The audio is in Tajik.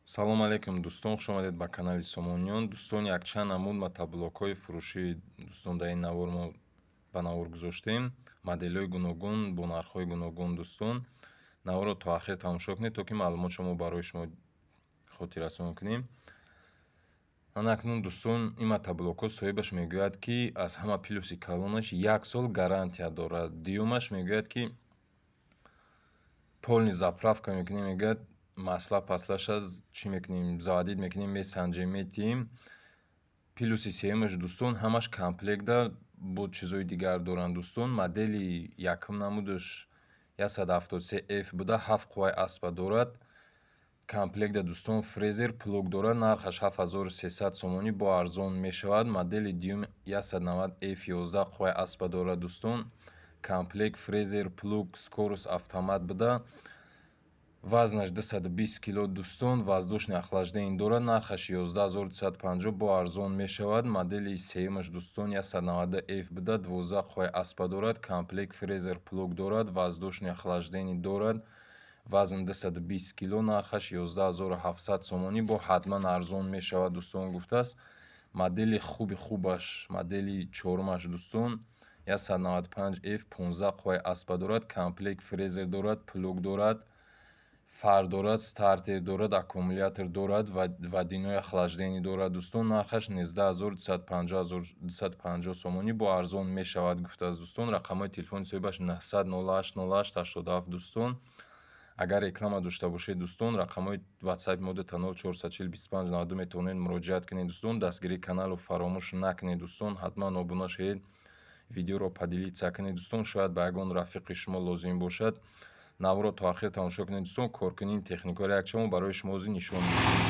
Салом алейкум, дӯстон, хушомадед ба канали Сомониён. Дӯстон, якчанд намуд мотоблокҳои фурӯшӣ, дӯстон, дар ин навор мо ба навор гузоштем. Моделҳои гуногун бо нархҳои гуногун, дӯстон. Наворро то ахир тамошо кунед, то ки маълумотшо мо барои шумо хотиррасон кунем. Ана акнун, дӯстон, ин мотоблокҳо соҳибаш мегӯяд, ки аз ҳама плюси калонаш як сол гарантия дорад. Дуюмаш, мегӯяд, ки полный заправка мекунем, мегӯяд, масла паслаша чӣ мекунем, заводить мекунем, месанҷем, метиҳем. Плюси сеюмаш, дӯстон, ҳамаш комплектда бо чизҳои дигар доранд, дӯстон. Модели якум намудаш 173 F буда, 7 қувваи аспа дорад. Комплектда, дӯстон, фрезер, плуг дорад, нархаш 7300 сомонӣ, бо арзон мешавад. Модели дуюм 190 F, 11 қувваи аспа дорад, дӯстон. Комплект фрезер, плуг, скорость автомат буда, вазнаш 220 кило, дӯстон, воздушный охлаждение дорад, нархаш 11 250, бо арзон мешавад. Модели сеюмаш, дӯстон, 190 F буда, 12 қувваи аспа дорад, комплект фрезер, плуг дорад, воздушный охлаждение дорад, вазн 220 кило, нархаш 11 700 сомонӣ, бо ҳатман арзон мешавад, дӯстон, гуфтааст. Модели хуби хубаш, модели чорумаш, дӯстон, 195 F, 15 қувваи аспа дорад, комплект фрезер дорад, плуг дорад, фар дорад, стартер дорад, аккумулятор дорад, водяное охлаждение дорад, дӯстон, нархаш 19 250 сомонӣ, бо арзон мешавад, гуфтааст, дӯстон. Рақамҳои телефони соҳибаш 908 08 87, дӯстон. Агар реклама дошта бошед, дӯстон, рақамҳои ватсапи мо 0440 25 92, метавонед муроҷиат кунед, дӯстон. Дастгирии каналро фаромӯш накунед, дӯстон, ҳатман обуна шавед, видеоро поделиться кунед, дӯстон, шояд ба ягон рафиқи шумо лозим бошад. Наворро то ахир тамошо кунед, дӯстон. Коркунии техникаро якчамо барои шумо ҳозир нишон медиҳем.